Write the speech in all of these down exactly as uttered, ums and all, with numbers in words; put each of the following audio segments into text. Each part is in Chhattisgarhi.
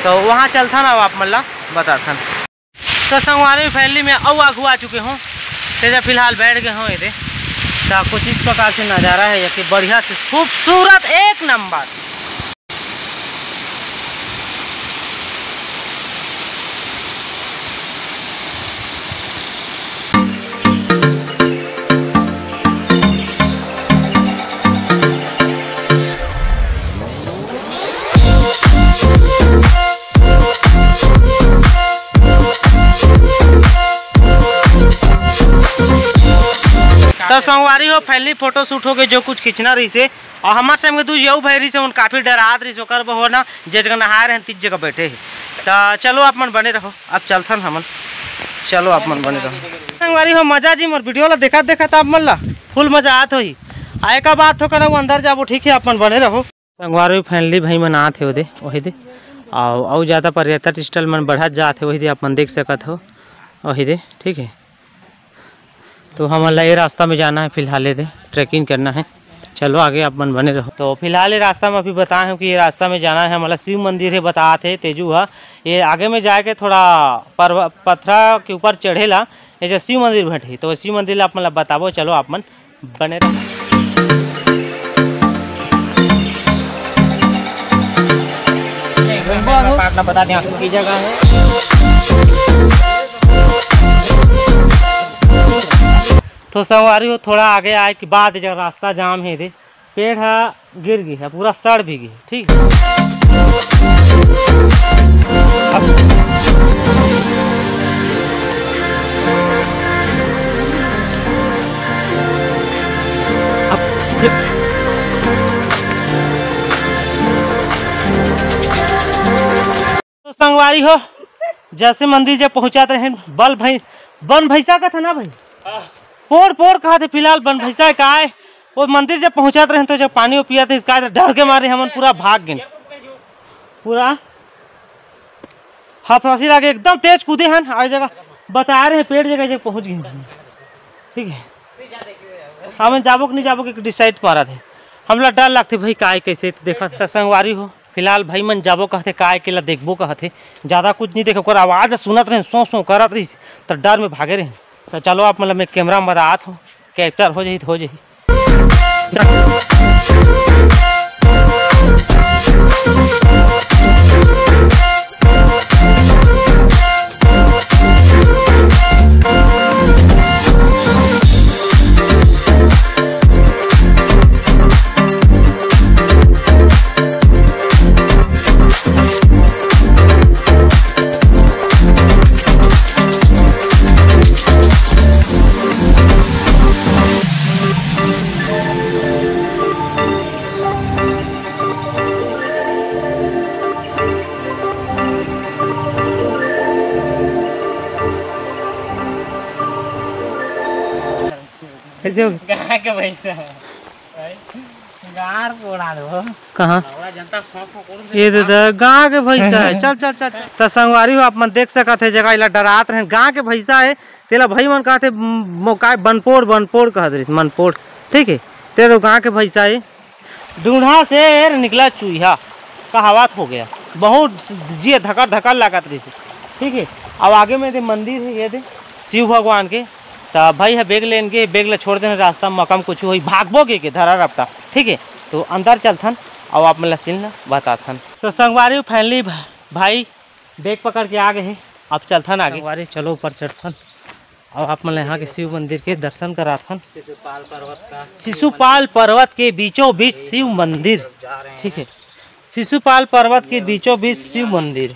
तो वहाँ चलथन, अब आप मन ला बताथन। तो संगवारी, finally मैं अउ आगू आ चुके हों। तेजा फिलहाल बैठ गए हों एदे। तो कुछ इस प्रकार से नज़ारा है, एक बढ़िया से खूबसूरत, एक नंबर। तो संगवारी हो, finally photo shoot हो गए, जो कुछ खींचना रहिसे। और हमारे संग में दू यऊ भाई रहिसे, उन काफी डरात रहिसे, ओकर बर हो ना, जे जगह नहाए रहन, तीज जगह बैठे हे। तो चलो, आप मन बने रहो, अब चलथन हमन। चलो, आप मन बने रहो। संगवारी हो, मजा जी मोर video ला देखत देखत आप मन ला full मजा आत होही। आ एका बात हो करना, वो अंदर जाबो, ठीक है, आप मन बने रहो। संगवारी, finally भाई मन आत हे ओदे, ओही दे। अउ, अउ ज़्यादा पर्यटन स्थल मन बढ़त जात हे, ओही दे आप मन देख सकत हो, ओही दे, ठीक है। तो हमन ला ये रास्ता में जाना है, फिलहाल ये दे trekking करना है। चलो आगे आप मन बने रहो। तो फिलहाल ये रास्ता में अभी बताए हूँ कि ये रास्ता में जाना है, हमन ला शिव मंदिर है, बतात हे तेजू हा। ये आगे में जाके थोड़ा पर्व-, पथरा के ऊपर चढ़ेला, ये जो शिव मंदिर भेंटही, तो शिव मंदिर ला आप मन ला बताबो। चलो आप मन बने रहो। काटना बता दें आपको की जगह है। तो संगवारी हो, थोड़ा आगे आए के बाद जब रास्ता जाम है, दे पेड़ हा गिर गई है, पूरा सड़ भी गई है, ठीक है। अब, अब, तो संगवारी हो, जैसे मंदिर जब पहुंचात रहे, बल भाई, बन भैंसा का था ना भाई, पोड़ पोड़ कहा थे, फिलहाल बन भैंसा का आए। वो मंदिर जब पहुंचात रहे, तो जब पानी वो पिया था, इसका डर के मारे हमन पूरा भाग गए, पूरा हफासी लागे, एकदम तेज कूदे हन। आ जगह बता रहे हैं, पेड़ जगह जगह पहुंच गए हैं, ठीक है। हमन जाबो कि नहीं जाबो कि decide मारा थे, हमला डर लगते भाई, काय कैसे। तो देखा था संगवारी हो, फिलहाल भाई मन जाबो कहते, काय के ला देखबो कहते, ज़्यादा कुछ नहीं देखे, ओकर आवाज़ सुनत रहे, सो सो करत रही, तो डर में भागे रहे। तो चलो आप, मतलब, मैं कैमरा में बतात हूँ, capture हो जाही तो हो जाही। कैसे हो? गाय के भैंसा है। गार पोड़ा दो। कहाँ? ये दादा, गाँव के भैंसा है। चल, चल, चल, चल। त संगवारी हो, आप मन देख सकत हे, जगह इला डरात रहे, गाँव के भैंसा है। तेला भाई मन कहते, म-, मोकाय बनपोड़, बनपोड़ कहत रहिस, मनपोड़। ठीक है, ते तो गाँव के भैंसा है। ढूंढा से निकला चूहा, कहावत हो गया। बहुत जिया धकर धकर लागत रहिस। ठीक है, अब आगे में दे मंदिर है, ये दे शिव भगवान के। त भाई ह bag लेन गे, bag ला छोड़ देन रास्ता म, मकम कुछ होई, भागबो गे के धरा रपटा। ठीक है, तो अंदर चलथन, अउ आप मन ला scene ला बताथन। तो संगवारी, finally भा-, भाई bag पकड़ के आ गए हे। अब चलथन आगे। संगवारी, चलो ऊपर चढ़थन, अउ आप मन ला यहाँ के शिव मंदिर के दर्शन कराथन। शिशुपाल पर्वत का शिशुपाल पर्वत के बीचों बीच शिव मंदिर। ठीक है, शिशुपाल पर्वत के बीचों बीच शिव मंदिर।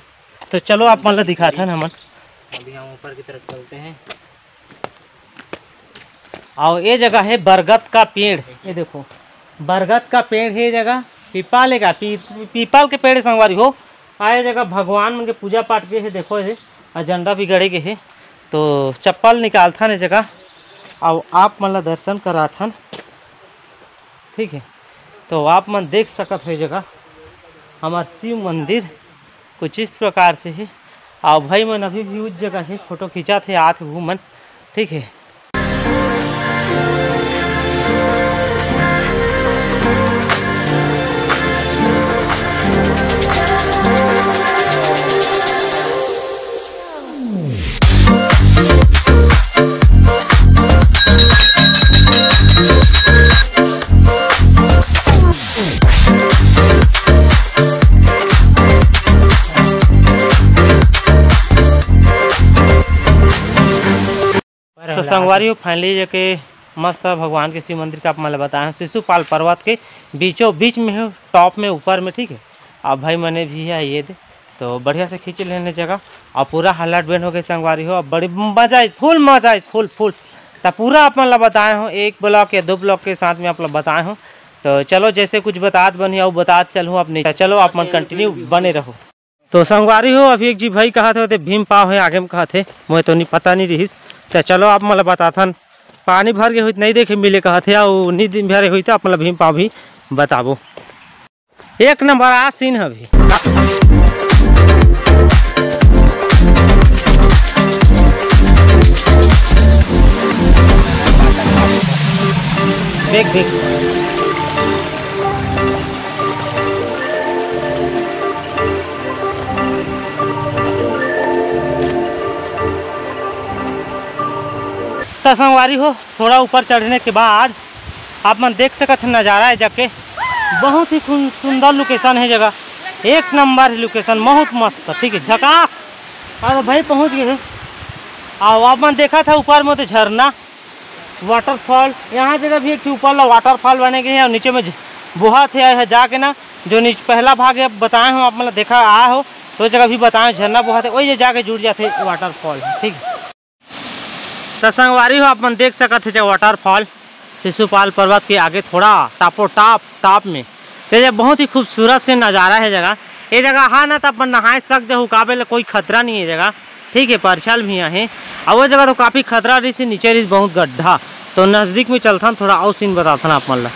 तो चलो आप मन ला दिखाथन हमन। अभी हम ऊपर की तरफ चलते हैं। अउ ये जगह है बरगद का पेड़, ये देखो बरगद का पेड़ है ये जगह। पीपल है का? पी-, पीपल के पेड़ है संगवारी हो। आ ये जगह भगवान मन के पूजा पाठ के है, देखो ये अउ झंडा भी गड़े के है। तो चप्पल निकालथन ये जगह, अउ आप मन ला दर्शन कराथन। ठीक है, तो आप मन देख सकत हो ये जगह हमार शिव मंदिर कुछ इस प्रकार से है। अउ भाई मन अभी भी उस जगह है, photo खींचत हे, आत हे वो मन। ठीक है। संगवारी हो, finally जाके मस्त भगवान के शिव मंदिर का आप मन ल बताए हंव, शिशुपाल पर्वत के बीचों बीच में हो, top में, ऊपर में, ठीक है। अब भाई मने भी है ये दे, तो बढ़िया से खींच लेने जगह। और पूरा हालत बेंड हो गए संगवारी हो, अब बड़ी मजा आई, full मजा आई, full full। तो पूरा आप मन ल बताए हंव, एक vlog या दो vlog के साथ में आप ल बताए हंव। तो चलो, जैसे कुछ बतात बनी अउ बतात चलहूँ अपने, चलो आप मन continue बने रहो। तो संगवारी हो, अभी एक जी भाई कहत हे, ओते भीम पाव हे आगे में कहत हे, मोहे तो नहीं पता नहीं रहिस। तो चलो आप मन ल बताथन, पानी भर गे होई त नहीं देखे मिले कहत हे, अउ नहीं दिन भरे होई त आप मन ल भीम पाव भी बताबो। एक नंबर आ scene हे अभी। देख देख। त संगवारी हो, थोड़ा ऊपर चढ़ने के बाद आप मन देख सकत हे नज़ारा हे जाके, बहुत ही सुन-, सुंदर location हे जगह, एक नंबर हे location, बहुत मस्त, ठीक है, झकास। अउ भाई पहुँच गए हे। अउ आप मन देखत हे ऊपर में तो झरना, waterfall, यहाँ जगह भी एक ठो ऊपर ला waterfall बने गए हे अउ नीचे में झ-, बोहत हे, यहाँ जाके ना जो नीचे पहला भाग हे बताए हंव आप मन ल, देखा आए हो तो जगह भी बताए, झरना बोहत हे, वही जाके जुड़ जाथे waterfall, ठीक है। त संगवारी हो, आप मन देख सकत हे जे waterfall शिशुपाल पर्वत के आगे थोड़ा टापो टाप, टाप में। तो ये बहुत ही खूबसूरत से नज़ारा हे जगह। ये जगह हा ना त अपन नहाए सकते हो, काबे ले कोई खतरा नहीं हे जगह, ठीक है, परछल भी आहे। अउ वो जगह तो काफ़ी खतरा रहिस, नीचे रहिस बहुत गड्ढा। तो नज़दीक में चलथन, थोड़ा अउ scene बताथन आप मन ला।